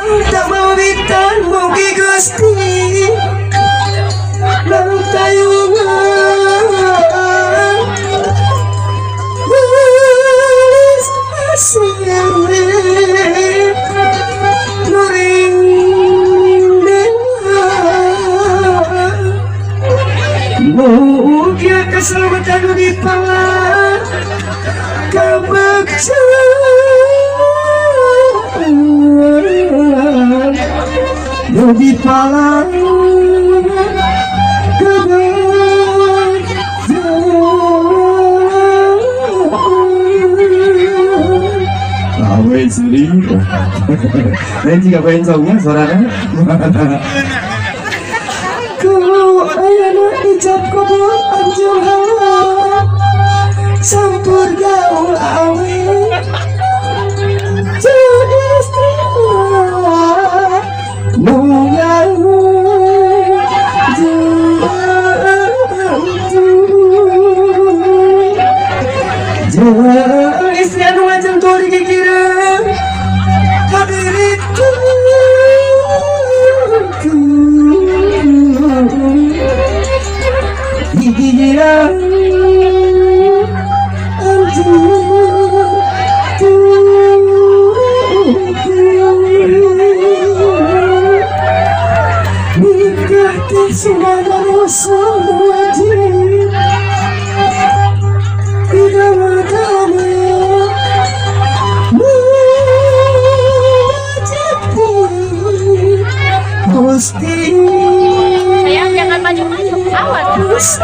Tak mawitan mugi Gusti nang tayungan wis asire nuring dewa mugi keselamatan di pala kabakcaan di pala Lain juga bencongnya suaranya. Ku ayana ijab kabul anjung hawa sampur gaul awe jadi istri istri anu ngajeng turi gigireun kadiriku gigireun anjung nikah teh sunah rasul wajib tidak agama Gusti. Sayang jangan maju-maju, awas.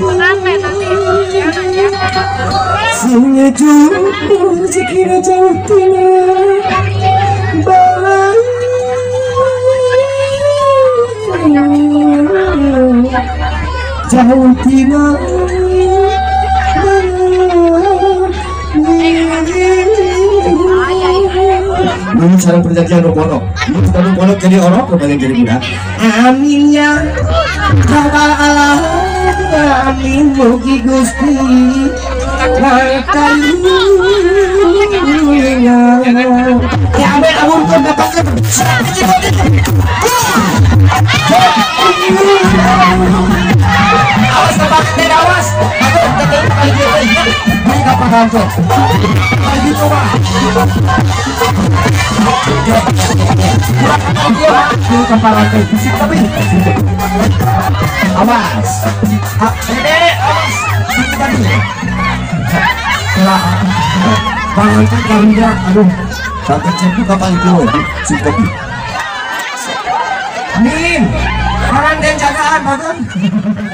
Rame nanti. Jangan ya. Sing jujur rezekina jauh tina balai jauh tina Dulu sarang perjanjian rokono, dulu kolok jadi orok, kembali jadi budak. Amin ya Rabbal alamin, amin mugi Gusti ya amin amun pun dapat. Awas tebakan, awas. Awas. Awas. Aduh. Amin. Orang dan jagaan bagus.